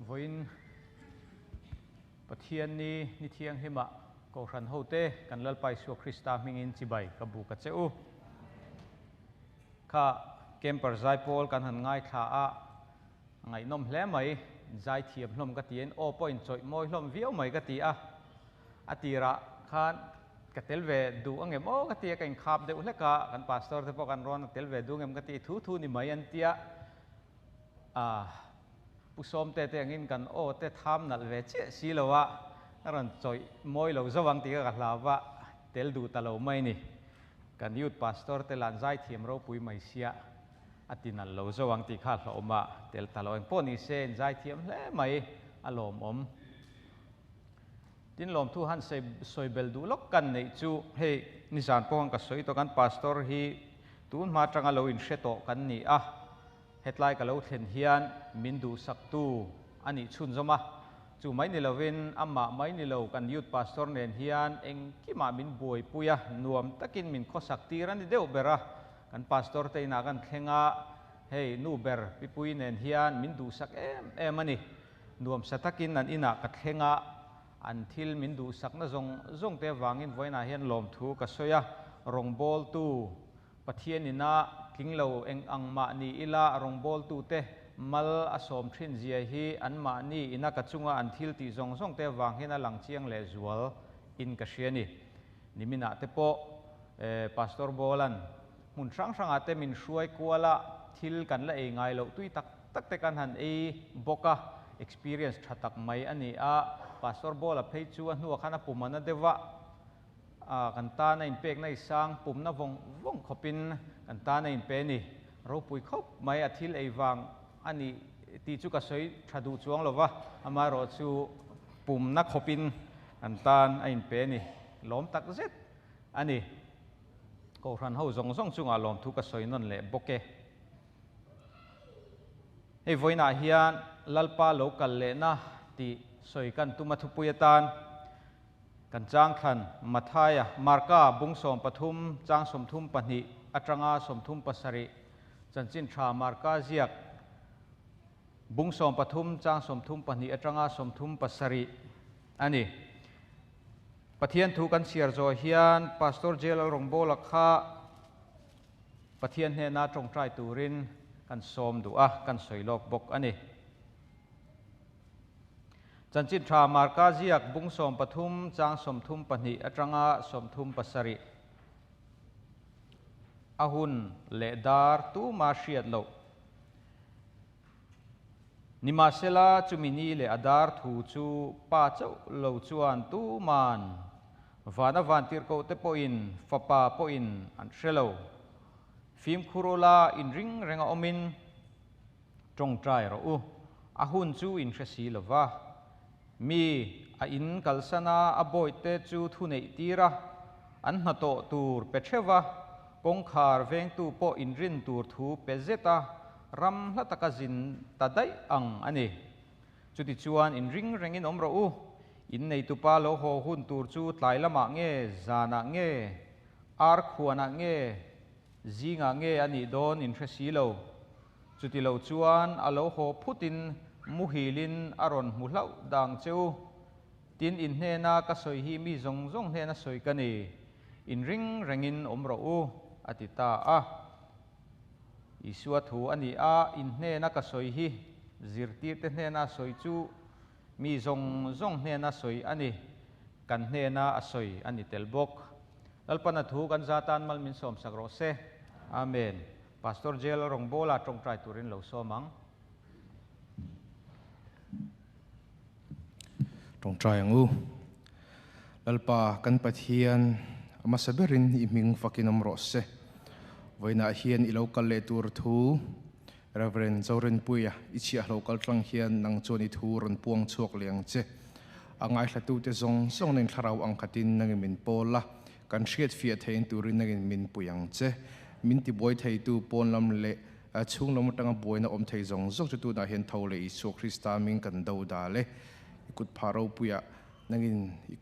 Vawiin Pathian ni ni thianghlimah Kohhran hote kan Lalpa Isua Krista hmingin chibai ka buk a che u. Kha Camper zaipawl kan han ngaithla a, a ngaihnawm hle mai, zaithiam hlawm ka ti a, in aw pawh inchawih mawi hlawm viau mai ka ti a. A tirah khan ka tel ve duh angem aw ka ti a, ka inkhap deuh hlek a, kan pastor te pawh kan rawn a tel ve duh angem ka ti, thu thu ni mai an tia. A Pu Sawmte te angin kan aw te tham nalh ve chiah si lo a, ka rawn chawih mawi lo zo ang tih kha ka hlau va, tel duh ta lo mai ni. Kan youth pastor te lan zaithiam ropui mai sia a ti nalh lo zo ang tih kha hlawhawm a, tel ta lo engpawh ni se in zaithiam hle mai a lawmawm. Tin lawmthu han sawi bel duh lawk kan neih chu hei nizan pawh khan ka sawi tawh kan pastor hi tun hma atanga lo inhre tawh kan ni a, hetlai ka lo thlen hian min duhsaktu a nih chhunzawm a, chu mai ni lovin amah mai ni lo kan youth pastor nen hian engkimah min buaipui a, nuam takin min khawsak tir a ni deuh ber a, kan pastor te inah kan thleng a, hei nu ber Pipui nen hian min duhsak em em a ni. Nuamsa takin an inah ka thleng a, an thil min duhsakna zawng zawng te avangin vawiinah hian lawmthu ka sawi a, rawngbawltu Pathian ina tling lo eng ang mah ni ila rawngbawltute mal a sawm thin zia hi anmahni ina ka chunga an thil tih zawng zawng te avang hian a lang chiang leh zual in ka hria ni. Niminah te pawh Pastor Bawlan hmun hrang hrangah te min hruai kual a, thil kan la ei ngai loh tui tak tak te kan han ei bawk a, experience tha tak mai a ni a, Pastor Bawla phei chu a hnuah khan a pum ana deuh a, kan tan a inpekna i sang pumna vawng vawng khawpin kan tan a inpe a ni. Ropui khawp mai a thil ei vang a ni tih chu ka sawi tha duh chuang lo va, amaherawh chu pumna khawpin kan tan a inpe a ni. Lawm tak zet a ni. Kohhran ho zawng zawng chungah lawmthu ka sawi nawn leh bawk e. Hei vawiinah hian Lalpa lo kal lehna tih sawi kan tum a thupui atan kan changthlan Mathaia, Marka bung 13 chang 32 atanga 37 chanchin tha Marka ziak bung 13 chang 32 atanga 37 a ni. Pathian thu kan chhiar zawh hian Pastor J Lalrawngbawla kha Pathian hnena tawngtai turin kan sawm duh a, kan sawi lawk bawk a ni. Chanchin tha Marka ziak bung 13 chang 32 atanga 37 a hun leh dar tuma hriat loh. Nimahsela chumi ni leh a dar thu chu pa chauh lo chuan tuman Vana vantirhkoh te pawhin fapa pawhin an hre lo. Fimkhur ula inring renga awmin tawngtai rawh u. A hun chu in hre si lo va. Mi a in kalsan a, a bawihte chu thu neih tir a, an hnathawh tur pe theuh va, kawngkhar vengtu pawh inrin tur thu pe zet a, ram hla taka zin ta daih ang a ni. Chutichuan inring rengin awm rawh u, in neitupa lo haw hun tur chu tlai lamah nge, zanah nge, ar khuanah nge, zingah nge a nih dawn in hre si lo. Chuti lo chuan a lo haw phutin muhilin a rawn hmu hlauh dang che u. Tin, in hnena ka sawi hi mi zawng zawng hnena sawi ka ni, inring rengin awm rawh u, a ti ta a. Isua thu a ni a, in hnena ka sawi hi zirtirte hnena sawi chu mi zawng zawng hnena sawi a ni, kan hnena a sawi a ni tel bawk. Lalpana thu kan za tan mal min sawmsak rawh se. Amen. Pastor Jail rawngbawla tawngtai turin lo sawm ang. Tawngtai ang u. Lalpa kan Pathian a hmasa berin i hming fakin awm rawh se. Vawiinah hian i lo kal leh tur thu Reverend Zorinpuia i chhiahlo kal tlang hian nang chuan i thu rawn puang chhuak leh ang che. A ngaihlatute zawng zawng nen thlarau ang khatin nangin min pawl a, kan hriatfiah theihin turin nangin min pui ang che. Min tibuai theitu pawn lam leh chhung lam atanga buaina awm thei zawng zawng chu tunah hian tho leh Isua Krista ming kan do dal e. I kut phah ropuiah nangin i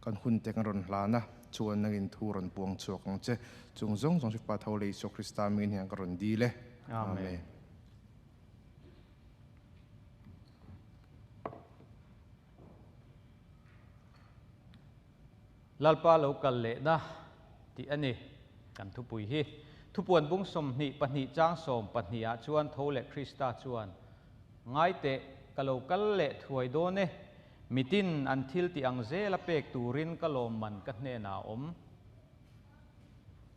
kan hun te kan rawn hlan a, chuan nangin thu rawn puang chhuak ang che. Chung zawng zawng chu Pa tho leh Isua Krista mingin hian ka rawn dil e. Amen. Lalpa lo kal lehna tih a ni kan thupui hi. Thupuan bung 22 chang 12 ah chuan tho leh Krista chuan, Ngai teh, ka lo kal leh thuai dawn e, mitin an thil tih ang zela pek turin ka lawmman ka hnenah a awm.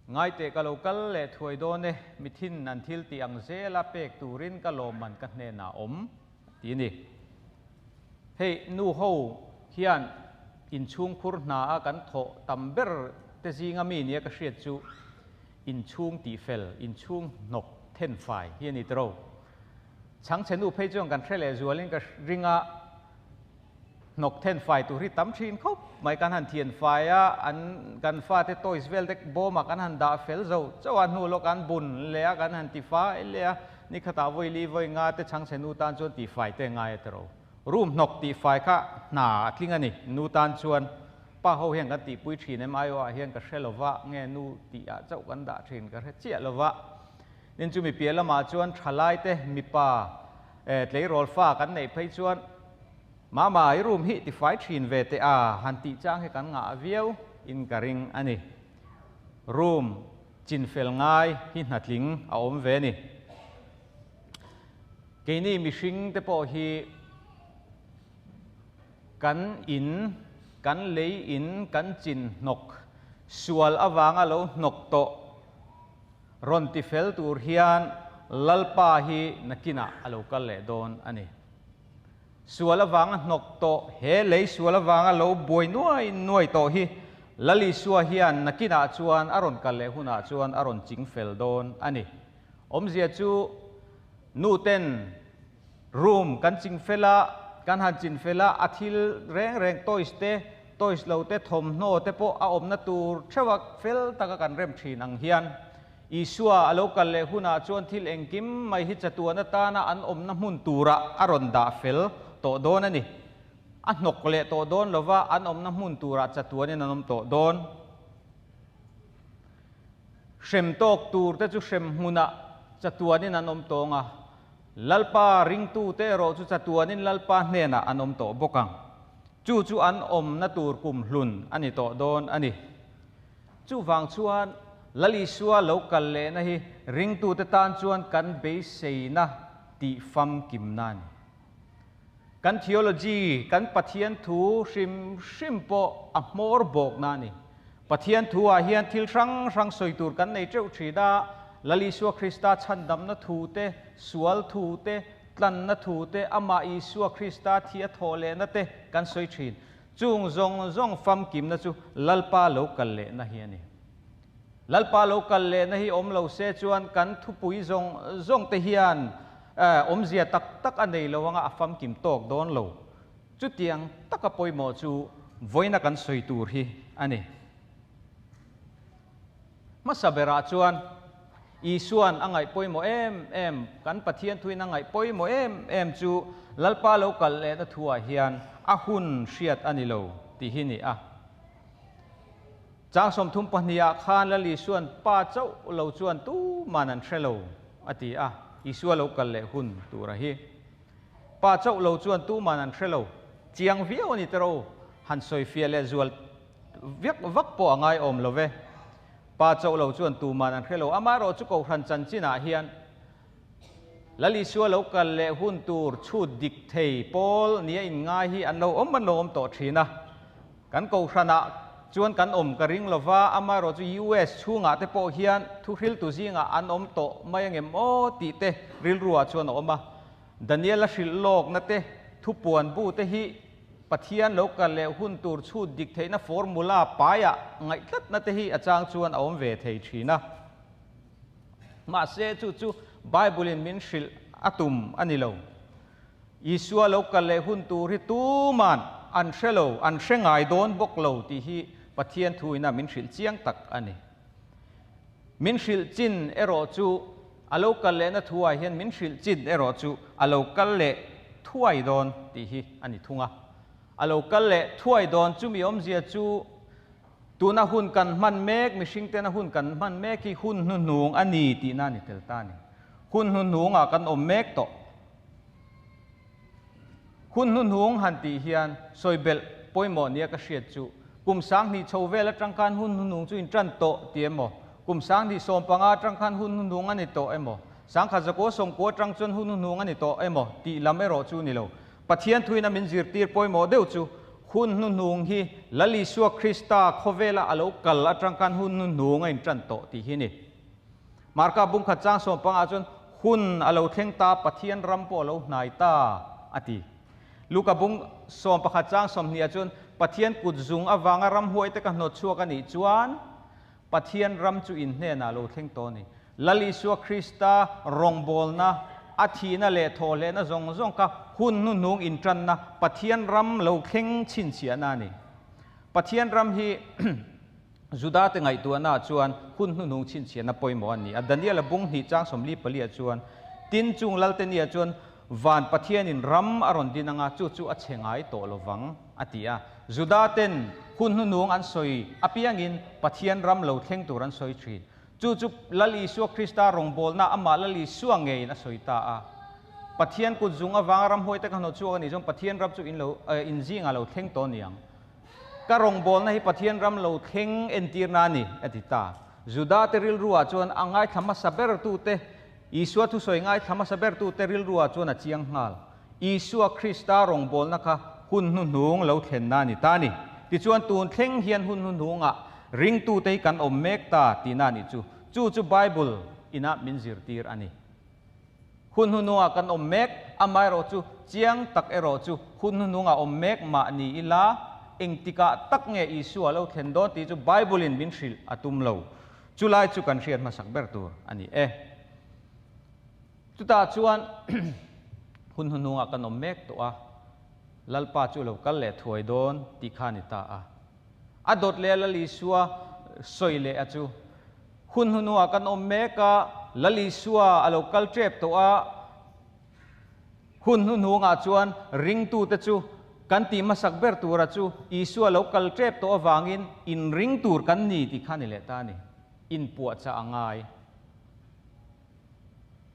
Ngai teh, ka lo kal leh thuai dawn e, mithin an thil tih ang zela pek turin ka lawmman ka hnenah a awm, ti a ni. Hei nu ho hian inchhungkhur hna a kan thawh tam ber te zinga mi nia ka hriat chu inchhung tihfel, inchhung hnawk thenfai hi a ni tiro. Chhangchhe nu phei chuan kan hre leh zualin ka ring a, hnawk thenfai tur hi tam thin khawp mai. Kan han thianfai a, an kan fate toys vel te bawmah kan han dah fel zo chauh a, hnu lawk an bun leh a, kan han tifai leh a, ni khatah vawi li vawi nga te chhangchhe nu tan chuan tihfai te ngai a tiro. Room hnawk tihfai kha hna a tling a ni, nu tan chuan pa ho hian kan tihpui thin em aiawh ah hian ka hre lova, nge nu tih ah chauh kan dah thin ka hre chiah lova. Tin chumi piah lamah chuan thalai te mipa tleirawl fa kan neih phei chuan Mama i room hi tifai thin ve teh a han tih chang hi kan ngah viau in ka ring a ni. Room chinfel ngai hi hnatling a awm ve a ni. Keini mihring te pawh hi kan in, kan lei in kan chin hnawk sual avanga lo hnawk tawh rawn tifel tur hian Lalpa hi nakinah a lo kal leh dawn a ni. Sual avanga hnawk tawh, he lei sual avanga lo buai nuai nuai tawh hi Lal Isua hian nakinah chuan a rawn kal leh hunah chuan a rawn ching fel dawn a ni. Awmzia chu nu ten room kan ching fel a, kan han chin fel a, a thil reng reng toys te, toys lo te, thawmhnaw te pawh a awmna tur theuha fel taka kan rem thin ang hian Isua a lo kal leh hunah chuan thil engkim mai hi chatuan atana an awmna hmun turah a rawn dah fel tawh dawn a ni. A hnawk leh tawh dawn lova an awmna hmun turah chatuanin an awm tawh dawn. Hrem tawk tur te chu hrem hmunah chatuanin an awm tawng a, Lalpa ringtute erawh chu chatuanin Lalpa hnenah an awm tawh bawk ang. Chu chu an awmna tur kumhlun a ni tawh dawn a ni. Chuvang chuan Lal Isua lo kal lehna hi ringtute tan chuan kan beiseina tih famkimna a ni. Kan theology, kan Pathian thu hrim hrim pawh a hmawr bawkna a ni. Pathian thu ah hian thil hrang hrang sawi tur kan nei teuh thin a, Lal Isua Krista chhandamna thu te, sual thu te, tlanna thu te, amah Isua Krista thi a thawh lehna te kan sawi thin. Chung zawng zawng famkimna chu Lalpa lo kal lehna hi a ni. Lalpa lo kal lehna hi awm lo se chuan kan thupui zawng zawng te hian awmzia tak tak a nei lo anga a famkim tawk dawn lo. Chutiang taka pawimawh chu vawiina kan sawi tur hi a ni. Hmasa berah chuan Isua'n a ngaih pawimawh em em, kan Pathian thuin a ngaih pawimawh em em chu Lalpa lo kal lehna thuah hian a hun hriat a ni lo tih hi ni a. Chang 32 ah khan Lal Isua'n Pa chauh lo chuan tuman an hre lo a ti a, Isua lo kal leh hun tura hi. Pa chauh lo chuan tuman an hre lo, chiang viau a ni tero, han sawifiah leh zual vek vak pawh a ngaiawm lo ve. Pa chauh lo chuan tuman an hre lo, amaherawh chu Kohhran chanchinah hian Lal Isua lo kal leh hun tur chhut dik thei pawl nia inngai hi an lo awm an lo awm tawh thin a. Kan Kohhranah chuan kan awm ka ring lo va, amaherawh chu US chhungah te pawh hian thuhriltu zingah an awm tawh mai angem aw tih te rilruah chuan a awm a. Daniela hrilh lawkna te, thupuan bu te hi Pathian lo kal leh hun tur chhut dik theihna formula paiah ngaih tlatna te hi a chang chuan a awm ve thei thin a. Mahse chu chu Bible in min hrilh a tum a ni lo. Isua lo kal leh hun tur hi tuman an hre lo, an hre ngai dawn bawk lo tih hi Pathian thu ina min hrilh chiang tak a ni. Min hrilh chin erawh chu a lo kal lehna thuah hian min hrilh chin erawh chu a lo kal leh thuai dawn tih hi a ni thung a. A lo kal leh thuai dawn chumi awmzia chu Tuna hun kan hman mek, mihring tena hun kan hman mek hi hun hnuhnung a ni tihna a ni tel ta a ni. Hun hnuhnungah kan awm mek tawh. Hun hnuhnung han tih hian sawibelh pawimawh nia ka hriat chu Kum 2000 chho vel atang khan hun hnuhnung chu in tan tawh ti emaw, kum 2015 atang khan hun hnuhnung a ni tawh emaw, 1990 atang chuan hun hnuhnung a ni tawh emaw tih lam erawh chu ni lo. Pathian thuin a min zirtir pawimawh deuh chu hun hnuhnung hi Lal Isua Krista khawvela a lo kal atang khan hun hnuhnung a intan tawh tih hi a ni. Marka bungkhat chang 15 chuan hun a lo thleng ta, Pathian ram pawh a lo hnai ta a ti. Luka bung 11 chang 20 chuan Pathian kut zung avanga ramhuai te ka hnawt chhuak a nih chuan Pathian ram chu in hnenah lo thleng tawh a ni. Lal Isua Krista rawngbawlna, a thihna leh thawhlehna zawng zawng kha hun hnuhnung intanna Pathian ram lo thleng chhinchhiahna a ni. Pathian ram hi Juda te ngaihtuahnaah chuan hun hnuhnung chhinchhiahna pawimawh a ni a. Daniel-a bung hnih chang 44 chuan, Tin, chung Lalte nia chuan van Pathianin ram a rawn din anga chu chu a chhe ngai tawh lo vang, a ti a. Juda ten hun hnuhnung an sawi apiangin Pathian ram lo thleng tur an sawi thin. Chu chu Lal Isua Krista rawngbawlna amah Lal Isua ngeiin a sawi ta a. Pathian kut zung avanga ramhuai te ka hnawt chhuak a nih chuan Pathian ram chu in lo in zingah lo thleng tawh niang. Ka rawngbawlna hi Pathian ram lo thleng entirna a ni, a ti ta. Juda te rilruah chuan a ngaithla hmasa bertute, Isua thusawi ngaithla hmasa bertute rilruah chuan a chiang nghal. Isua Krista rawngbawlna kha hun hnuhnung lo thlenna a ni ta a ni. Tichuan tun thleng hian hun hnuhnungah ringtute hi kan awm mek ta tihna a nih chu. Chu chu Bible ina min zirtir a ni. Hun hnuhnungah kan awm mek, amaherawh chu chiang tak erawh chu hun hnuhnungah awm mek mah ni ila, engtikah tak nge Isua lo thlen dawn tih chu Bible in min hrilh a tum lo. Chulai chu kan hriat hmasak ber tur a ni e. Chutah chuan hun hnuhnungah kan awm mek tawh a, Lalpa chu lo kal leh thuai dawn tih kha a ni ta a. A dawt leh Lal Isua sawi leh a chu. Hun hnuhnungah kan awm mek a, Lal Isua a lo kal tep tawh a, hun hnuhnungah chuan ringtute chu kan tih hmasak ber tura chu Isua lo kal tep tawh avangin inring tur kan ni tih kha a ni leh ta a ni. Inpuahchah a ngai.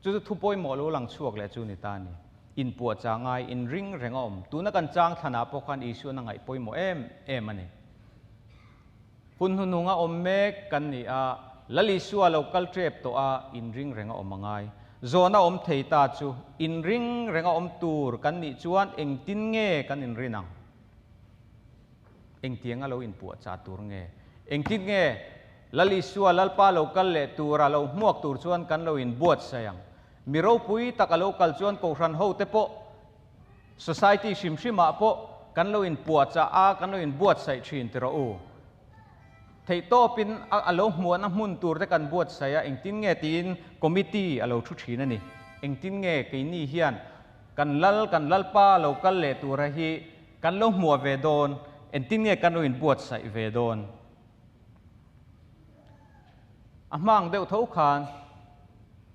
Chu chu thu pawimawh lo lang chhuak leh chu ni ta a ni. Inpuahchah ngai, inring reng a awm. Tuna kan chang thlanah pawh khan Isuan a ngaih pawimawh em em a ni. Hun hnuhnunga awm mek kan ni a, Lal Isua lo kal tep tawh a, inring reng a awm a ngai. Zawhna awm thei ta chu, inring reng a awm tur kan nih chuan engtin nge kan inrin ang? Engtianga lo inpuahchah tur nge? Engtin nge Lal Isua Lalpa lo kal leh tura lo hmuak tur chuan kan lo inbuatsaih ang? Mi ropui tak a lo kal chuan Kohhran hote pawh, Society hrim hrimah pawh kan lo inpuahchah a, kan lo inbuatsaih thin ti rawh u. Theihtawpin a lo hmuahna hmun tur te kan buatsaih a, engtin nge tiin Committee a lo thu thin a ni. Engtin nge keini hian kan Lal, kan Lalpa lo kal leh tura hi Kan lo hmuah ve dawn, engtin nge kan lo inbuatsaih ve dawn? A hmang deuh tho khan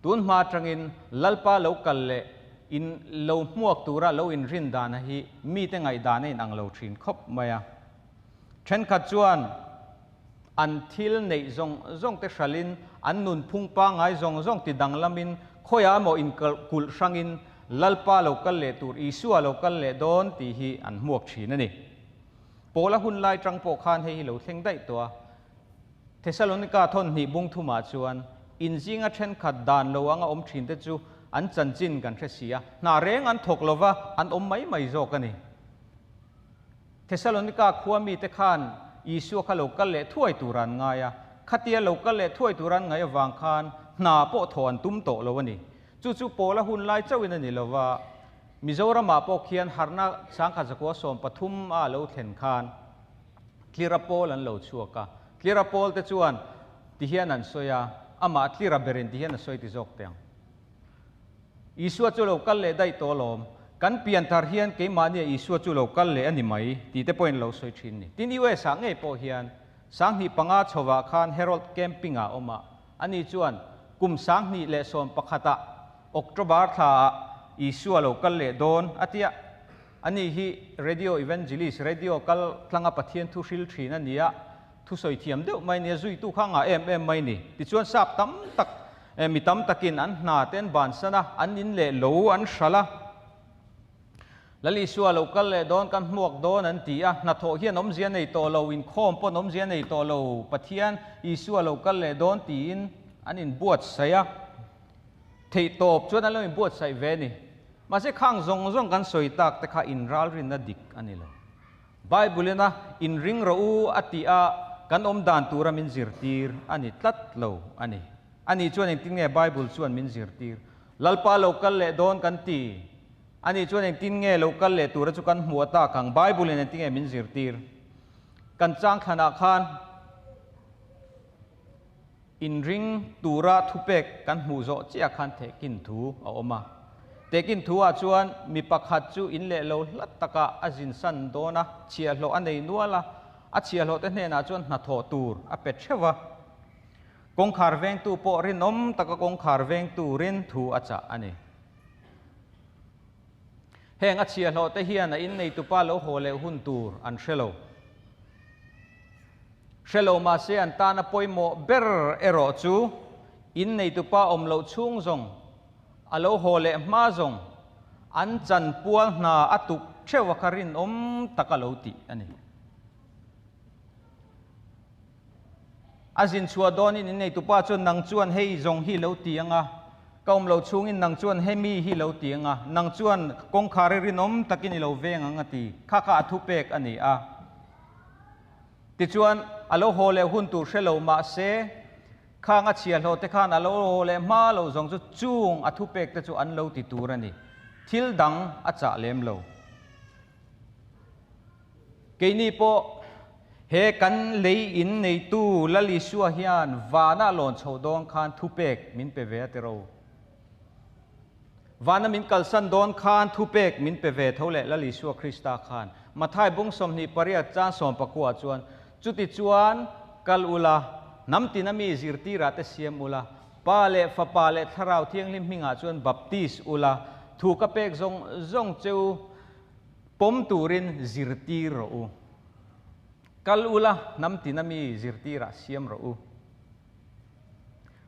tun hma atangin Lalpa lo kal leh in lo hmuak tura lo inrin dana hi mite ngaihdan a inang lo thin khawp mai a. Thenkhat chuan an thil neih zawng zawng te hralhin an nunphung pangngai zawng zawng ti danglamin khawiah emaw inkulh hrangin Lalpa lo kal leh tur, Isua lo kal leh dawn tih hi an hmuak thin a ni. Paula hun lai tang pawh khan hei hi lo thleng daih tawh a. Thesalonika thawn hnih bung thumah chuan inzinga thenkhat dan lo anga awm thin te chu an chanchin kan hre si a, hna reng an thawk lova an awm mai mai zawk a ni. Thesalonika khua mite khan Isua kha lo kal leh thuai tur an ngai a, khatia lo kal leh thuai tur an ngaih avang khan hna pawh thaw an tum tawh lo a ni. Chu chu Paula hun lai chauhin a ni lo va, Mizoramah pawh khian harhna 1913 a lo thlen khan Tlira Pawl an lo chhuak a. Tlira Pawl te chuan ti hian an sawi a, amah Tlira berin ti hian a sawi ti zawk teh ang. Isua chu lo kal leh daih tawh alawm, kan pianthar hian keimahnia Isua chu lo kal leh a ni mai tih te pawhin lo sawi thin ni. Tin, US ah ngei pawh hian 2005 chhovah khan Harold Camping ah awm a, ani chuan kum 2011 ah October thla ah Isua lo kal leh dawn a tia. Ani hi radio evangelist, radio kal tlanga Pathian thu hril thin a ni a, thusawi thiam deuh mai nia zuitu kha ngah em em mai ni. Tichuan sap tam tak mi tam takin an hna te an bansan a, an in leh lo an hral a. Lal Isua lo kal leh dawn kan hmuak dawn an ti a, hnathawh hian awmzia nei tawh lo, inkhawm pawn awmzia nei tawh lo, Pathian Isua lo kal leh dawn tiin an inbuatsaih a, theihtawp chuan an lo inbuatsaih ve a ni. Mahse khang zawng zawng kan sawi tak te kha inralrinna dik a ni lo. Bible-ina inring rawh u a tih a kan awm dan tura min zirtir a ni tlat lo a ni. Ani chuan engtin nge Bible chuan min zirtir? Lalpa lo kal leh dawn kan ti. Ani chuan engtin nge lo kal leh tura chu kan hmuh a tak ang? Bible-in engtin nge min zirtir? Kan chang thlanah khan inring tura thupek kan hmuh zawh chiah khan tehkin thu a awm a. Tehkin thu-ah chuan mi pakhat chu in leh lo hlat takah a zinsan dawn a, chhiahhlawh a nei nual a, a chhiahhlawhte hnenah chuan hnathawh tur a pe theuh a. Kawngkhar vengtu pawh rinawm taka kawngkhar veng turin thu a chah a ni. Heng a chhiahhlawhte hian a inneitupa lo haw leh hun tur an hre lo. Hre lo mahse an tana pawimawh ber erawh chu inneitupa awm loh chhung zawng, a lo haw leh hma zawng, an chanpual hna a tuk theuh a kha rinawm taka lo tih a ni. A zin chhuah dawnin in neitupa chuan nang chuan hei zawng hi lo ti ang a, ka awm lo chhungin nang chuan hemi hi lo ti ang a, nang chuan kawngkhar i rinawm takin i lo veng ang a ti. Kha kha a thupek a ni a. Tichuan, a lo haw leh hun tur hre lo mah se, khang a chhiahhlawh te khan a lo haw leh hma lo zawng chu chung a thupek te chu an lo ti tur a ni. Thil dang a chah lem lo. Keini pawh he kan lei in neitu Lal Isua hian vana lawn chhoh dawn khan thupek min pe ve a ti ro. Vana min kalsan dawn khan thupek min pe ve tho leh Lal Isua Krista khan. Mathai bung 28 chang 19 chuan, Chuti chuan kal ula, hnam tina mi zirtirah te siam ula, Pa leh Fapa leh Thlarau Thianghlim hmingah chuan baptis ula, thu ka pek zawng zawng cheu Pawm turin zirtir rawh u. Kal ula, hnam tina mi zirtirah siam rawh u.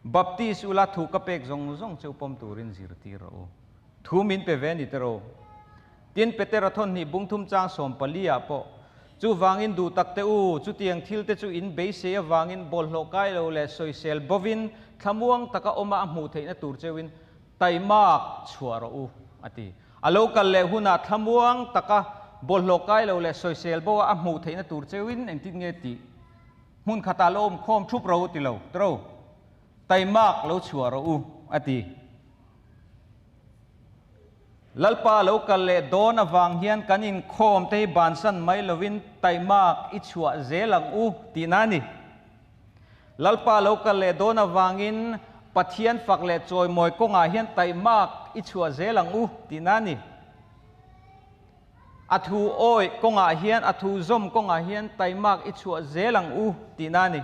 Baptis ula, thu ka pek zawng zawng cheu pawm turin zirtir rawh u. Thu min pe ve ni tiraw? Tin, Petera thawnhnih bungthum chang 14 ah pawh, Chuvangin duh tak teh u, chutiang thil te chu in beisei avangin bawlhhlawh kai lo leh sawisel bovin thlamuang taka awma a hmuh theihna tur cheuin taimak chhuah rawh u, a ti. A lo kal leh hunah thlamuang taka bawlhhlawh kai lo leh sawisel bo a a hmuh theihna tur cheuin engtin nge tih hmun khatah lo awm khawm thup ro ti lo tro taimak lo chhuah rawh u, a ti. Lalpa lo kal leh dawn avang hian kan inkhawm te hi bansan mai lovin taimak i chhuah zel ang u tihna a ni. Lalpa lo kal leh dawn avangin Pathian fak leh chawimawi kawngah hian taihmak i chhuah zel ang u tihna a ni. A thu awih kawngah hian, a thu zawm kawngah hian taihmak i chhuah zel ang u tihna a ni.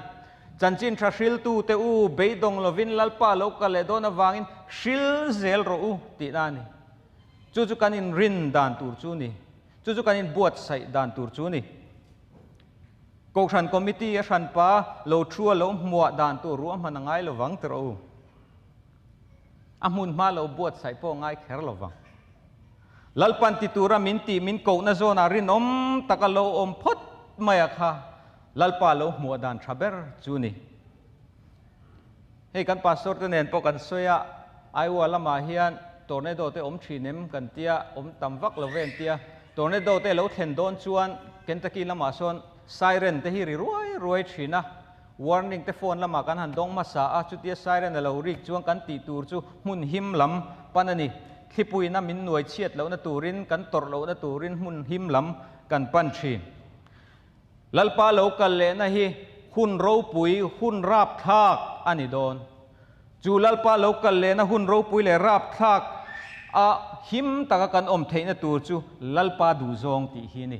Chanchin tha hriltute u beidawng lovin Lalpa lo kal leh dawn avangin hril zel rawh u tihna a ni. Chu chu kan inrin dan tur chu ni. Chu chu kan inbuatsaih dan tur chu ni. Kohhran Committee a hranpa lo thu a lo hmuah dan tur ruahman a ngai lovang ti rawh u. A hmun hma lo buatsaih pawh a ngai kher lovang. Lalpan ti tura min tih min kohna zawnah rinawm taka lo awm phawt mai a kha Lalpa lo hmuah dan tha ber chu ni. Hei kan pastor te nen pawh kan sawi a, Iowa lamah hian tornado te awm thin em kan tia, awm tam vak lo ve an tia. Tornado te lo thlen dawn chuan Kentucky lamah sawn siren te hi ri ruai ruai thin a, warning te phone lamah kan han dawng hmasa a, chutia siren a lo rik chuan kan tih tur chu hmun him lam pan a ni. Thlipuina min nuai chhiat lohna turin, kan tawrh lohna turin hmun him lam kan pan thin. Lalpa lo kal lehna hi hun ropui, hun rapthlak a ni dawn. Chu Lalpa lo kal lehna hun ropui leh rapthlak a him taka kan awm theihna tur chu Lalpa duhzawng tih hi a ni.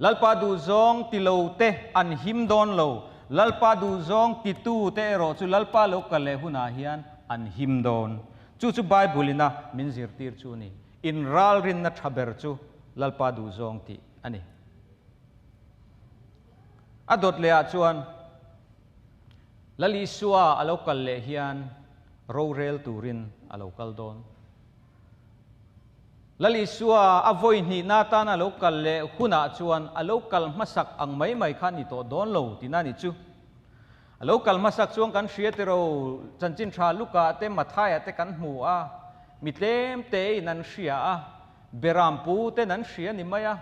Lalpa duhzawng ti lo te an him dawn lo, Lalpa duhzawng titu te erawh chu Lalpa lo kal leh hunah hian an him dawn. Chu chu Bible-ina min zirtir chu a ni. Inralrinna tha ber chu Lalpa duhzawng tih a ni. A dawt lehah chuan Lal Isua a lo kal leh hian rorel turin a lo kal dawn. Lal Isua a vawi hnihna atana lo kal leh hunah chuan a lo kal hmasak ang mai mai kha a ni tawh dawn lo tihna a nih chu. A lo kal hmasak chuan kan hria tiro, chanchin tha Luka te Mathaia te kan hmu a, mi tlem tein an hria a, Beram pu ten an hria ni mai a.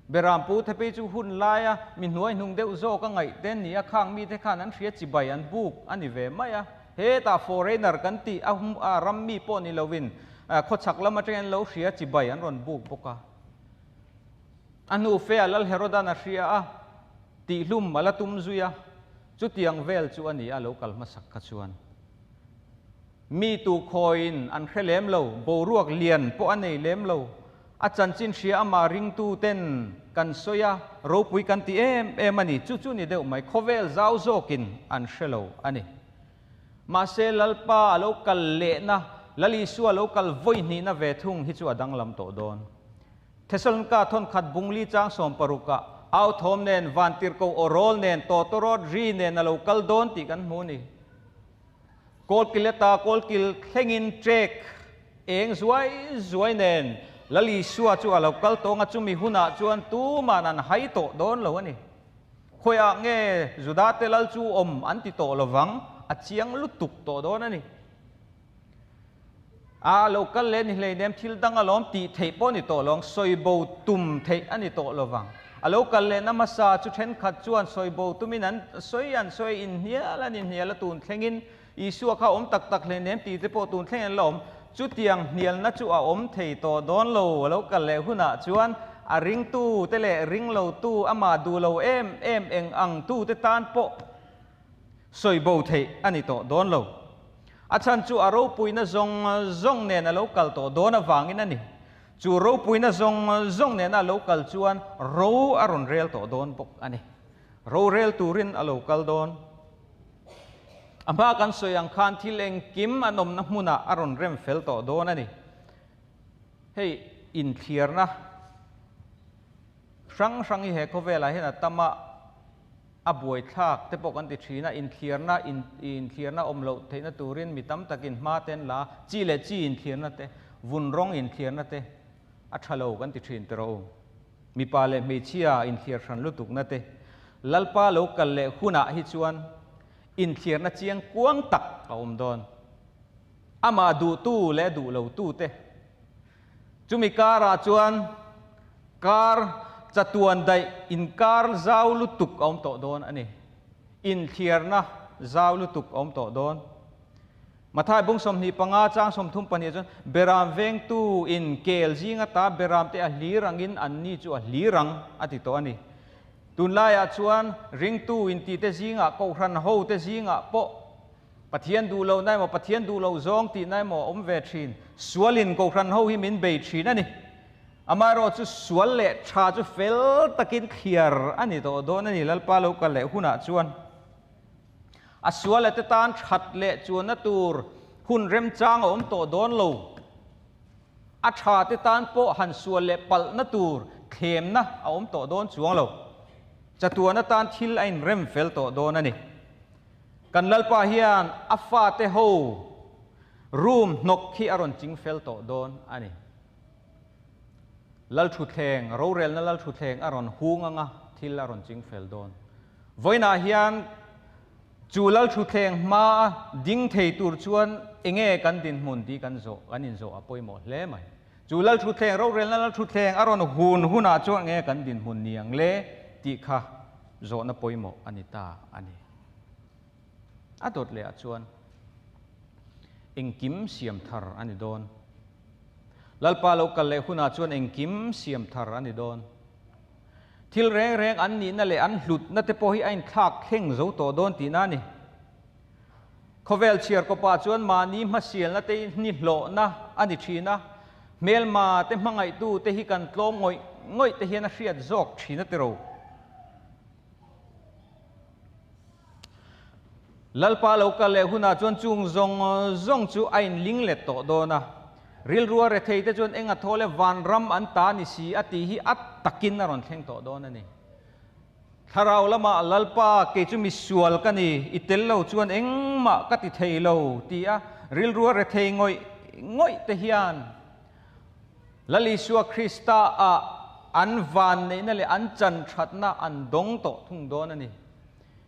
Beram pu te phei chu hun laia mi hnuai hnung deuh zawk a ngaih te ni a, khang mite khan an hria chibai an buk a ni ve mai a. Hetah foreigner kan tih a a ram mi pawh ni lovin khawchhak lam atangin an lo hria chibai an rawn buk bawk a. A hnu fe a Lal Herodan a hria a, tihhlum a la tum zui a, chutiang vel chu a ni a lo kal hmasak kha chuan. Mi tu khawiin an hre lem lo, boruak lian pawh a nei lem lo. A chanchin hria amah ringtu ten kan sawi a, ropui kan ti em em a ni. Chu chu ni deuh mai, khawvel zau zawkin an hre lo a ni. Mahse Lalpa a lo kal lehna, Lal Isua a lo kal vawi hnihna ve thung hi chu a danglam tawh dawn. Thesalonika thawnkhat bungli chang sawmparukah au thawm nen, vantirhkoh aw rawl nen, tawtawrawt ri nen a lo kal dawn tih kan hmu a ni. Kawlkil ata kawlkil thlengin trek eng zuai zuai nen Lal Isua chu a lo kal tawng a, chumi hunah chuan tuman an hai tawh dawn lo a ni. Khawiah nge Judate Lal chu awm an ti tawh lovang, a chiang lutuk tawh dawn a ni. A lo kal leh ni hleinem thil dang alawm tih theih pawh ni tawh lo ang, sawibo tum theih a ni tawh lo vang. A lo kal lehna hmasa chu thenkhat chuan sawibo tumin an sawi an sawi inhnial an inhnial a tun thlengin Isua kha awm tak tak hleinem tih te pawh tun thleng an la awm. Chutiang hnialna chu a awm thei tawh dawn lo. A lo kal leh hunah chuan a ringtu te leh ringlotu amah duh lo em em eng ang tu te tan pawh sawibo theih a ni tawh dawn lo. A chhan chu a ropuina zawng zawng nen a lo kal tawh dawn avangin a ni. Chu ropuina zawng zawng nena a lo kal chuan ro a rawn rel tawh dawn bawk a ni. Ro rel turin a lo kal dawn. A hma kan sawi ang khan thil engkim an awmna hmunah a rawn rem fel tawh dawn a ni. Hei inthliarna hrang hrang hi he khawvelah hian a tam a. A buaithlak te pawh kan ti thin a, inthlirna inthlirna awm loh theihna turin mi tam takin hma te an la a, chi leh chi inthlirna te, vun rawng inthlirna te a tha lo kan ti thin tiraw u. Mipa leh hmeichhia inthlir hran lutukna te, Lalpa lo kal leh hunah hi chuan inthlirna chiang kuang tak a awm dawn. Amah duhtu leh duh lotu te. Chumi karah chuan kar chatuan daih inkar zau lutuk a awm tawh dawn a ni. Inthliarna zau lutuk a awm tawh dawn. Mathai bung 25 chang 32 chuan Beram vengtu in kel zing ata beram te a hlir angin anni chu a hlir ang a ti tawh a ni. Tunlaiah chuan ringtu intite zingah kohhran hote zingah pawh Pathian duh lo na emaw, Pathian duh lo zawng tih na emaw a awm ve thin. Sualin Kohhran ho hi min bei thin a ni. Amaherawh chu sual leh tha chu fel takin thliar a ni tawh dawn a ni Lalpa lo kal leh hunah chuan. A sual ate tan that leh chuanna tur hun remchang a awm tawh dawn lo. A tha te tan pawh han sual leh palhna tur thlemna a awm tawh dawn chuang lo. Chatuan atan thil a inrem fel tawh dawn a ni. Kan Lalpa hian a fate ho room hnawk khi a rawn ching fel tawh dawn a ni. Lalthutthleng, rorelna lalthutthleng a rawn hung anga thil a rawn ching fel dawn. Vawiinah hian chu lalthutthleng hmaa ding thei tur chuan enge kan dinhmun tih kan zawh, kan inzawh a pawimawh hle mai. Chu lalthutthleng, rorelna lalthutthleng a rawn hun hunah chuan enge kan dinhmun ni ang le tih kha zawhna pawimawh a ni ta a ni. A dawt lehah chuan engkim siam thar a ni dawn. Lalpa lo kal leh hunah chuan engkim siam thar a ni dawn. Thil reng reng an nihna leh an hlutna te pawh hi a inthlak thleng zo tawh dawn tihna a ni. Khawvel chhiar kawpah chuan mahni hmasialna te ni hlawhna a ni thin a, hmelma te hmangaihtu te hi kan tlawm ngawih ngawih te hian a hriat zawk thin a tiro. Lalpa lo kal leh hunah chuan chung zawng zawng chu a inling let tawh dawn a. Rilrua rethei te chuan eng a thaw le vanram an ta ni si a tih hi a takin a rawn thleng tawh dawn a ni. Thlarau lamah Lalpa kei chu misual ka ni, i tel lo chuan engmah ka ti thei lo ti a rilrua rethei ngawih ngawih te hian. Lal Isua Krista ah an vanneihna leh an chan thatna an dawng tawh thung dawn a ni.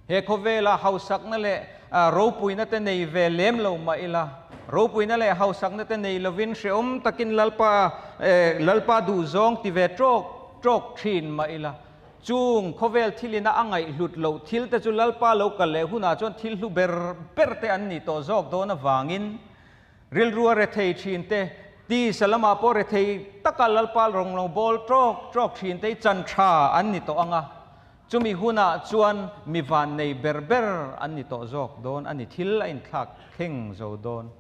He khawvela hausakna leh ropuina te nei ve lem lo mah ila, ropuina leh hausakna te nei lovin hrehawm takin Lalpa Lalpa duhzawng ti ve tawk tawk thin mah ila, chung khawvel thilina a ngaihhlut loh thil te chu Lalpa lo kal leh hunah chuan thil hlu ber ber te an nih tawh zawk dawn avangin rilru a rethei thin te, tisa lamah pawh rethei taka Lalpa rawng lo bawl tawk tawk thin te hi chan tha an ni tawh ang a. Chumi hunah chuan mi vannei ber ber an ni tawh zawk dawn a ni, thil a inthlak thleng zo dawn.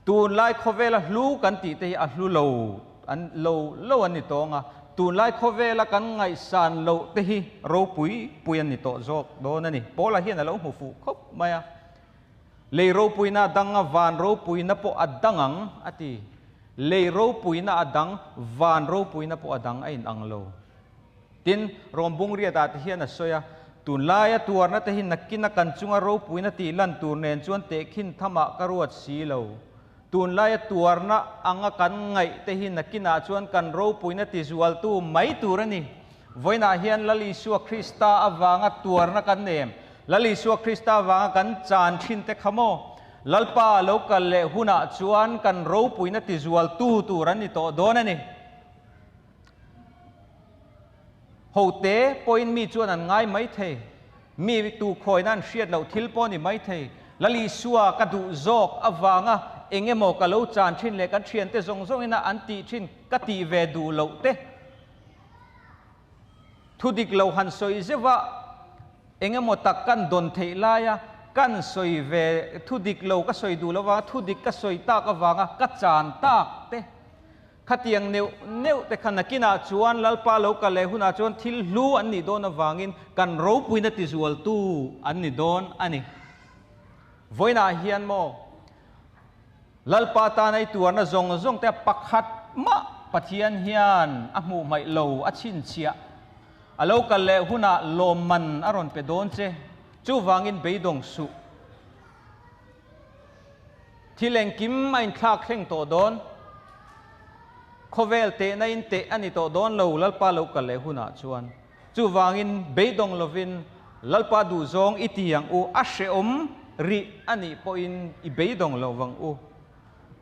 Tunlai khawvela hlu kan tih te hi a hlu lo an lo lo an ni tawng a, tunlai khawvela kan ngaihsan loh te hi ropui pui an ni tawh zawk dawn a ni. Paula hian a lo hmu fuh khawp mai a, Lei ropuina a dang a, van ropuina pawh a dang ang a ti. Lei ropuina a dang, van ropuina pawh a dang a inang lo. Tin, Rom Bungriatah te hian a sawi a, Tunlaia tuarna te hi nakina kan chunga ropuina tih lan tur nen chuan tehkhin thamah ka ruat si lo. Tunlaia tuarna anga kan ngaih te hi nakinah chuan kan ropuina tizualtu mai tur a ni. Vawiinah hian Lal Isua Krista avanga tuarna kan nem, Lal Isua Krista avanga kan chan thin te kha maw? Lalpa lo kal leh hunah chuan kan ropuina tizualtu tur an ni tawh dawn a ni. Hote pawhin mi chuan an ngai mai thei. Mi tu khawina an hriat loh thil pawh a ni mai thei. Lal Isua ka duh zawk avanga eng emaw ka lo chan thin leh kan thiante zawng zawngina an tih thin ka tih ve duh loh te thu dik lo han sawi zeuh a, eng emaw tak kan dawn theih laia kan sawi ve thu dik lo ka sawi duh lova thu dik ka sawi tak avanga ka chan tak te. Khatiang neuh neuh te kha nakinah chuan Lalpa lo kal leh hunah chuan thil hlu an nih dawn avangin kan ropuina tizualtu an ni dawn a ni. Vawiinah hian maw Lalpa tana i tuarna zawng zawng te pakhat mah Pathian hian a hmuh hmaih lo a chhinchhiah. A lo kal leh hunah lawmman a rawn pe dawn che. Chuvangin beidawng suh. Thil engkim a inthlak thleng tawh dawn. Khawvel tehna in teh a ni tawh dawn lo Lalpa lo kal leh hunah chuan. Chuvangin beidawng lovin Lalpa duhzawng i ti ang u, a hrehawm rih a nih pawhin i beidawng lo vang u.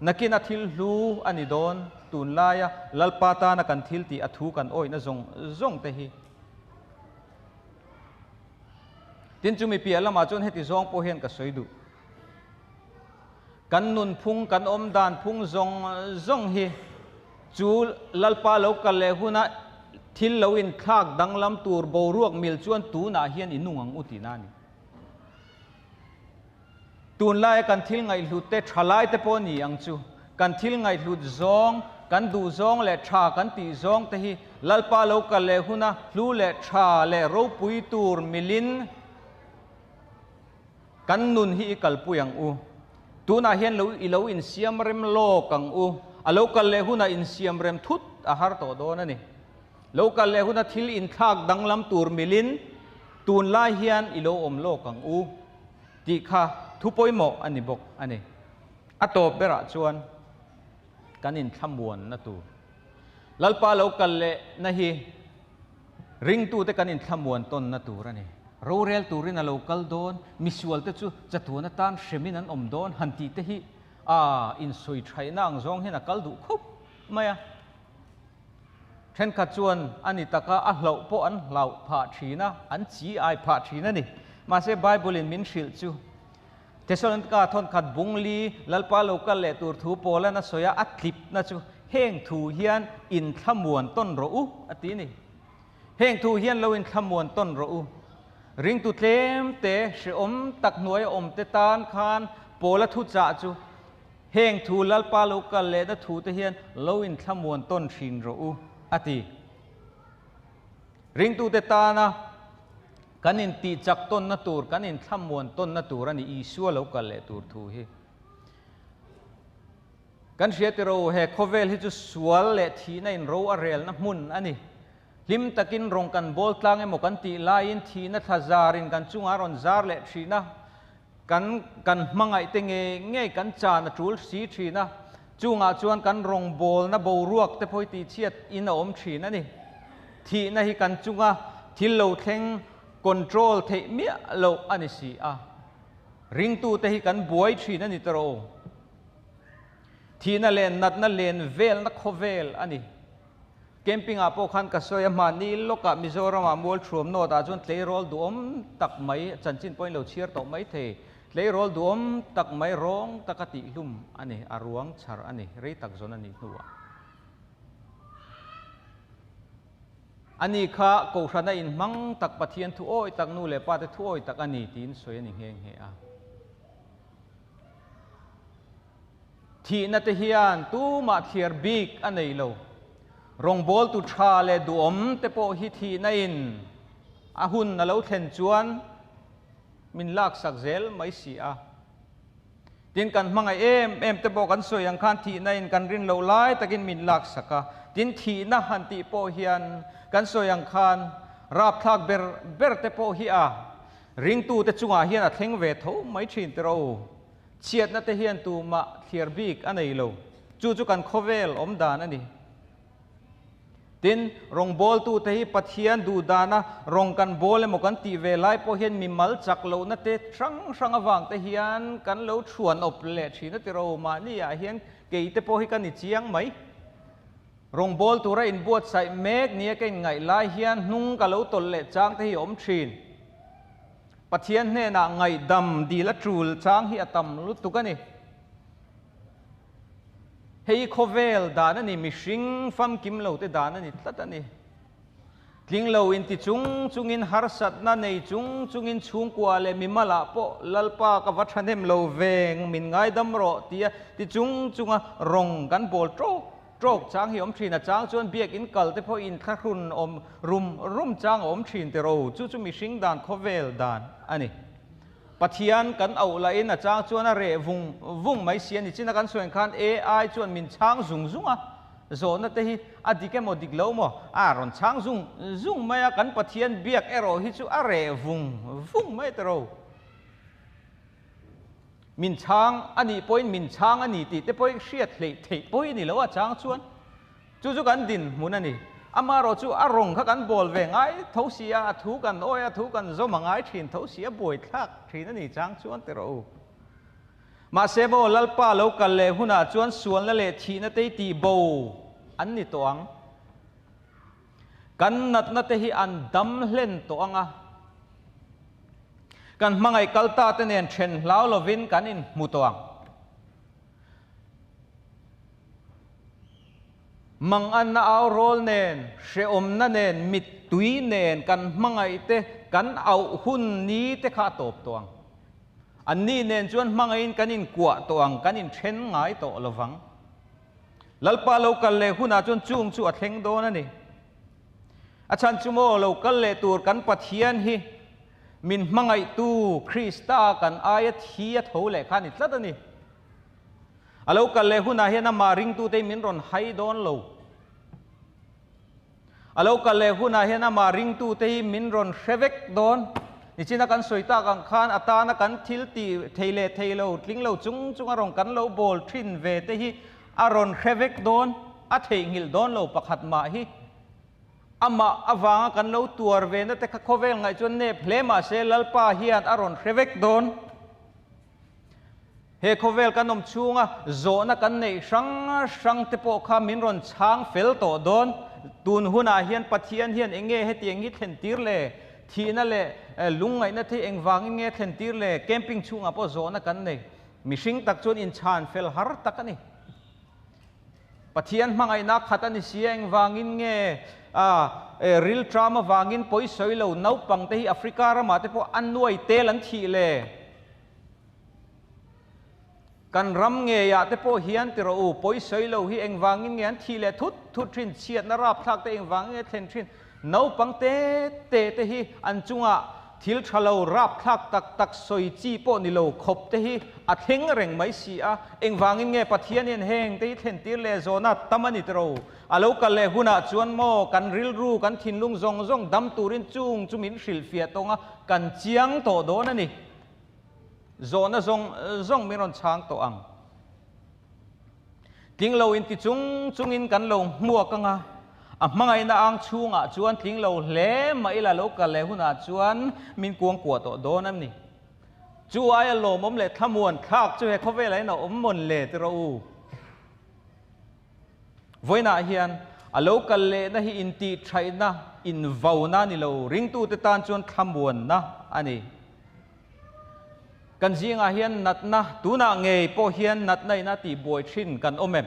Nakin a thil hlu a ni dawn, tunlaia Lalpa tana kan thil tih a thu kan awihna zawng zawng te hi. Tin chumi piah lamah chuan heti zawng pawh hian ka sawi duh. Kan nunphung, kan awm dan phung zawng zawng hi chu Lalpa lo kal leh huna thil lo inthlak danglam tur boruak mil chuan tunah hian i nung ang u tihna a ni. Tunlaia kan thil ngaihhlut te thalai te pawh ni ang chu. Kan thil ngaihhlut zawng, kan duh zawng leh tha kan tih zawng te hi Lalpa lo kal leh huna hlu leh tha leh ropui tur milin kan nun hi i kalpui ang u. Tunah hian lo i lo insiam rem lawk ang u. A lo kal leh hunah insiam rem thut a har tawh dawn a ni. Lo kal leh huna thil inthlak danglam tur milin tunlai hian i lo awm lawk ang u tih kha thu pawimawh a ni bawk a ni. A tawp berah chuan kan inthlamuanna tur Lalpa lo kal lehna hi ringtute kan inthlamuan tawnna tur a ni. Rorel turin a lo kal dawn, misualte chu chatuan atan hremin an awm dawn han tih te hi a insawi thaihna ang zawng hian a kal duh khawp mai a. Thenkhat chuan a ni taka a hlauh pawh an hlauh phah thin a, an chi ai phah thin a ni. Mahse Bible-in min hrilh chu Thesalonika thawnkhat bungli Lalpa lo kal leh tur thu Paulan a sawi a, a tlipna chu heng thu hian inthlamuan tawn rawh u a ti a ni. Heng thu hian lo inthlamuan tawn rawh u. Ringtu tlem te, hrehawm tak hnuaia awm te tan khan Paula thuchah chu heng thu Lalpa lo kal lehna thu te hian lo inthlamuan tawn thin rawh u a ti. Ringtute tana Kan intihchak tawnna tur, kan inthlamuan tawnna tur a ni Isua lo kal leh tur thu hi. Kan hria tiro, he khawvel hi chu sual leh thihna in ro a relna hmun a ni. Hlim takin rawng kan bawl tlang emaw kan tih laiin thihna thla zarin kan chungah rawn zar leh thin a, kan kan hmangaih te ngei ngei kan chan a tul si thin a. Chungah chuan kan rawngbawlna boruak te pawh hi tihchhiat in a awm thin a ni. Thihna hi kan chunga thil lo thleng control theih miah loh a ni si a. Ringtute hi kan buai thin a ni ta rawh u. Thihna leh natna len velna khawvel a ni. Camping ah pawh khan ka sawi a, mahni lawkah Mizoramah Mualthuam North ah chuan tleirawl duhawm tak mai, chanchin pawhin lo chhiar tawh mai thei, tleirawl duhawm tak mai rawng taka tihhlum a ni, a ruang chhar a ni, rei tak zawn a nih hnuah. Ani kha Kohhrana inhmang tak Pathian thu awi tak nu leh pa te thu awi tak a ni tiin sawi a ni nghe nghe a. Thihna te hian tumah thliar bik a nei lo. Rawngbawltu tha leh duhawm te pawh hi thihna in a hun a lo thlen chuan min laksak zel mai si a. Tin, kan hmangaih em em te pawh kan sawi ang khan thihna in kan rin loh lai takin min laksak a. Tin, thihna han tih pawh hian kan sawi ang khan rapthlak ber ber te pawh hi a ringtute chungah hian a thleng ve tho mai thin tiraw u. Chhiatna te hian tumah thliar bik a nei lo. Chu chu kan khawvel awm dan a ni. Tin, rawngbawltute hi Pathian duh dana rawng kan bawl emaw kan tih ve lai pawh hian mimal chak lohna te hrang hrang avang te hian kan lo thuan awp leh thin a ti ro. Mahni ah hian kei te pawh hi ka ni chiang mai. Rawngbâwl tura inbuatsaih mek nia ka inngaih lai hian hnung ka lo tawlh leh chang te hi a awm thin. Pathian hnenah ngaihdam dil a tul chang hi a tam lutuk a ni. Hei khawvel dan a ni, mihring famkim lo te dan a ni tlat a ni. Tling lo inti chung chungin harsatna nei chung chungin chhungkua leh mimalah pawh Lalpa ka va thahnem lo veng min ngaidam rawh tia ti chung chunga rawng kan bawl tawk tawk chang hi awm thin a chang chuan biakin kal te pawh inthlahrun awm rum rum chang a awm thin tiraw chu chu mihring dan khawvel dan a ni. Pathian kan auh lahin a chang chuan a reh vung vung mai si a ni. China kan sawi ang khan AI chuan min chhang zung zung a, zawhna te hi a dik emaw dik lo maw a rawn chhang zung zung mai a, kan Pathian biak erawh hi chu a reh vung vung mai tiraw. Min chhang a nih pawhin min chhang a ni tih te pawhin hriat hleih theih pawhin ni lo a chang chuan. Chu chu kan dinhmun a ni. Amaherawh chu a rawng kha kan bawl ve ngai tho si a, a thu kan awi a, a thu kan zawm a ngai thin tho si a, buaithlak thin a ni chang chuan ti rawh u. Mahse maw Lalpa lo kal leh hunah chuan sualna leh thihna te hi tih bo an ni tawh ang. Kan natna te hi an dam hlen tawh ang a. Kan hmangaih kal ta te nen then hlau lovin kan inhmu tawh ang. Manganna au rawl nen, hrehawmna nen, mittui nen kan hmangaih te kan auh hun ni te kha a tawp tawh ang. Anni nen chuan hmangaihin kan inkuah tawh ang, kan inthen ngai tawh lo vang. Lalpa lo kal leh hunah chuan chung chu a thleng dawn a ni. A chhan chu maw lo kal leh tur kan Pathian hi min hmangaihtu Krista kan aia thi a tho leh kha a ni tlat a ni. A lo kal leh hunah hian amah ringtute min rawn hai dawn lo. A lo kal leh hunah hian amah ringtute hi min rawn hre vek dawn. Nichina kan sawi tak ang khan a tana kan thil tih thei leh thei lo, tling lo chung chung a rawn kan lo bawl thin ve te hi a rawn hre vek dawn, a theihnghilh dawn lo pakhat mah hi. Amah avanga kan lo tuar ve na te kha khawvel ngaih chuan nep hle mah se Lalpa hian a rawn hre vek dawn. He khawvel kan awm chhunga zawhna kan neih hrang hrang te pawh kha min rawn chhang fel tawh dawn. Tun hunah hian Pathian hian eng nge hetiang hi thlen tir le? Thihna leh lungngaihna te hi engvangin nge thlen tir le? Camping chhungah pawh zawhna kan nei. Mihring tak chuan inchhan fel har tak a ni. Pathian hmangaihna khat a ni si a, engvangin nge rilṭam avangin pawisawi lo naupang te hi Africa ramah te pawh a nuai tel an thih le? Kan ram ngeiah te pawh hian ti rawh u, pawisawi lo hi engvangin nge an thih leh thut thut thin, chhiatna rapthlak te engvangin nge thlen thin, naupang te te te hi an chungah thil tha lo rapthlak tak tak sawi chi pawh ni lo khawp te hi a thleng reng mai si a, engvangin nge Pathian hian heng te hi thlen tir leh zawna tam a ni ti rawh u, a lo kal leh hunah chuan maw kan rilru kan thinlung zawng zawng dam turin chung chu min hrilhfiah tawng a, kan chiang tawh dawn a ni. Zawhna zawng zawng min rawn chhang tawh ang. Tling lo inti chung chungin kan lo hmuak anga, a hmangaihna ang chhungah chuan tling lo hle mah ila lo kal leh hunah chuan min kuangkuah tawh dawn a ni. Chu aia lawmawm leh thlamuan thlak chu he khawvelah hian a awm mawn le ti rawh u. Vawiinah hian a lo kal lehna hi intihṭhaihna, invauna ni lo, ringtute tan chuan thlamuanna a ni. Kan zingah hian natna, tunah ngei pawh hian natna in a tihbuai thin kan awm em?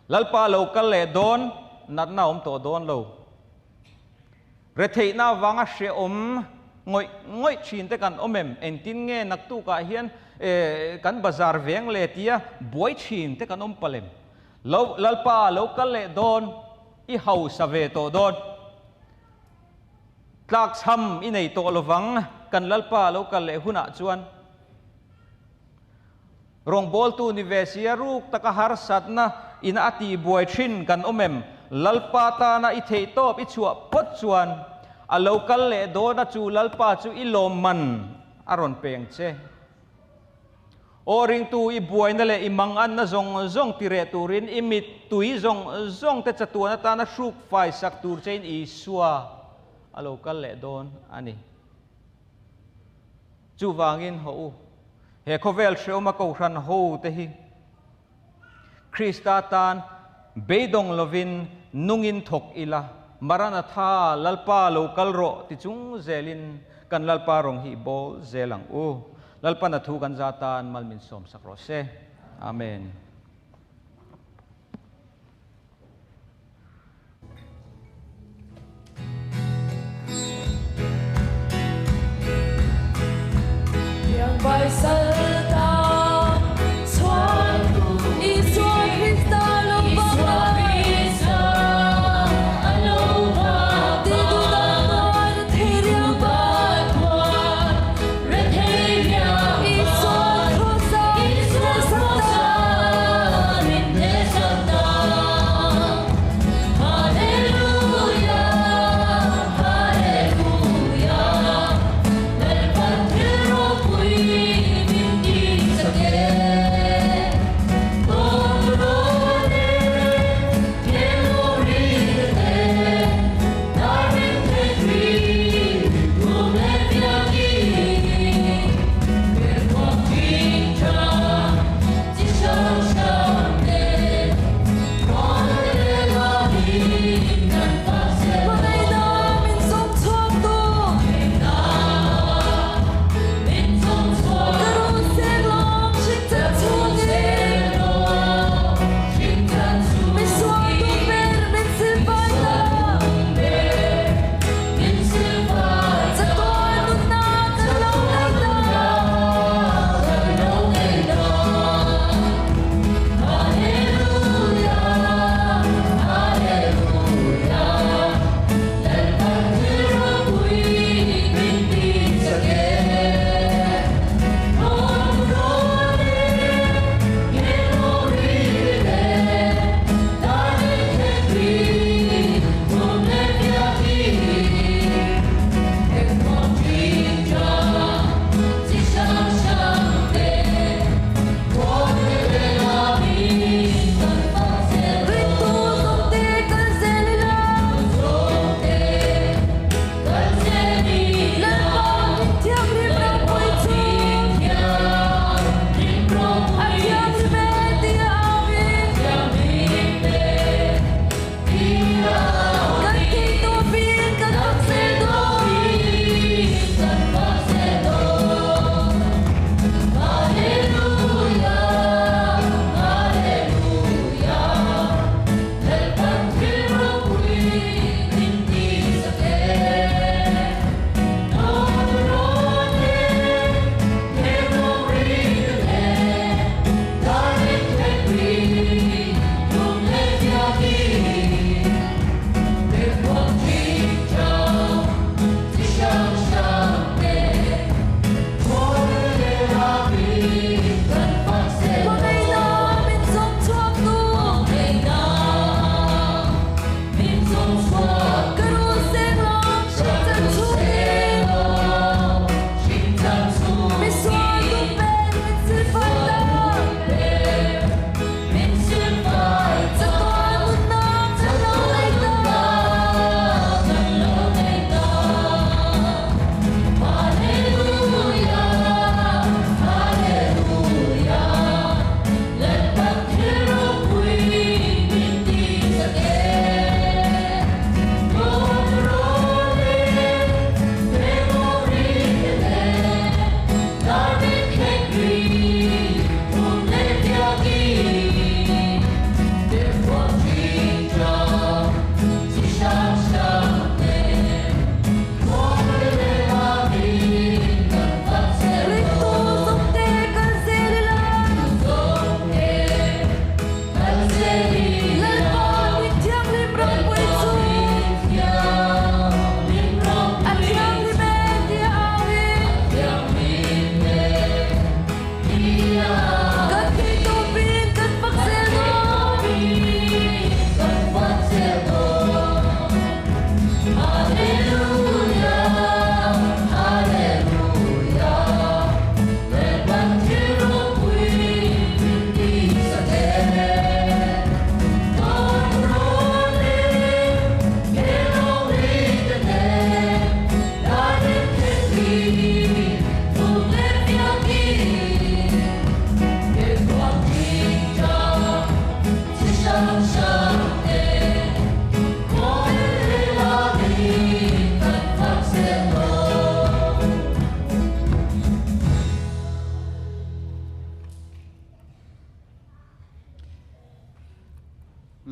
Lalpa lo kal leh dawn, natna a awm tawh dawn lo. Retheihna avanga hrehawm ngawih ngawih thin te kan awm em? Engtin nge naktukah hian kan bazar veng le tia buai thin te kan awm palh em? Lo, Lalpa lo kal leh dawn, i hausa ve tawh dawn. Tlakchham i nei tawh lovang, kan Lalpa lo kal leh hunah chuan. Rawngbawltu ni ve sia ruk taka harsatna in a tihbuai thin kan awm em? Lalpa tana i theihtawp i chhuah phawt chuan a lo kal leh dawn a chu Lalpa chu i lawmman a rawn peng che. Aw ringtu i buaina leh i manganna zawng zawng ti reh turin i mittui zawng zawng te chatuan atana hruk fai sak tur chein Isua a lo kal leh dawn a ni. Chuvangin haw u, he khawvel hreawma kohhran ho te hi Krista tan beidawng lovin nungin thawk ila, Maranatha, Lalpa lo kal rawh ti chung zelin kan Lalpa rawng hi i bawl zel ang u. Lalpan a thu kan za tan mal min sawm sak rawh se. Amen.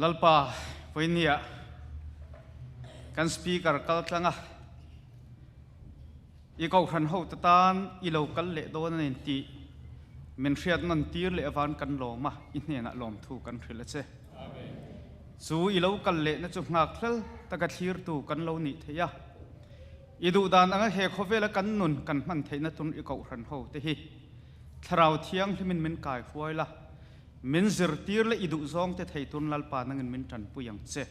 Lalpa vawinia kan speaker kal tlanga i kohhran ho te tan i lo kal leh dawn a ni tih min hriat nawn tir leh avan kan lawm a, i hnenah lawmthu kan hrilh a che. Chu i lo kal lehna chu nghak hlel taka thlirtu kan lo nih theih a, i duhdan anga he khawvela kan nun kan hman theihna tun i kohhran ho te hi Thlarau Thianghlimin min kai hruai la, min zirtir leh i duhzawng te thei tun Lalpa nangin min tanpui ang che.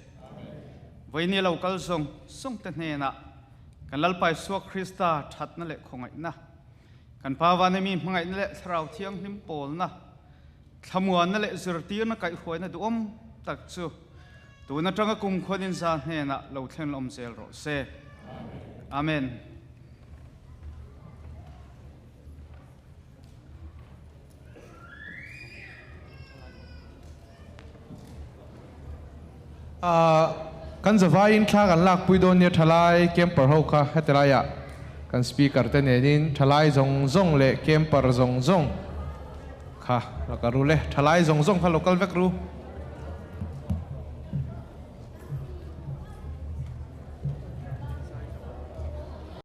Vawiini lo kal zawng zawng te hnenah kan Lalpa Isua Krista thatna leh khawngaihna, kan Pa Vanemi hmangaihna leh Thlarau Thianghlim pawlna, thlamuanna leh zirtirna kaihhruaina duhawm tak chu tun atanga kum khuanin za hnenah lo thlen awm zel rawh se. Amen. Kan zavaiin thla kan lakpui dawn nia thalai camper ho kha heti laiah kan speaker te nenin thalai zawng zawng leh camper zawng zawng kha la ka ru le thalai zawng zawng kha lo kal vek ru.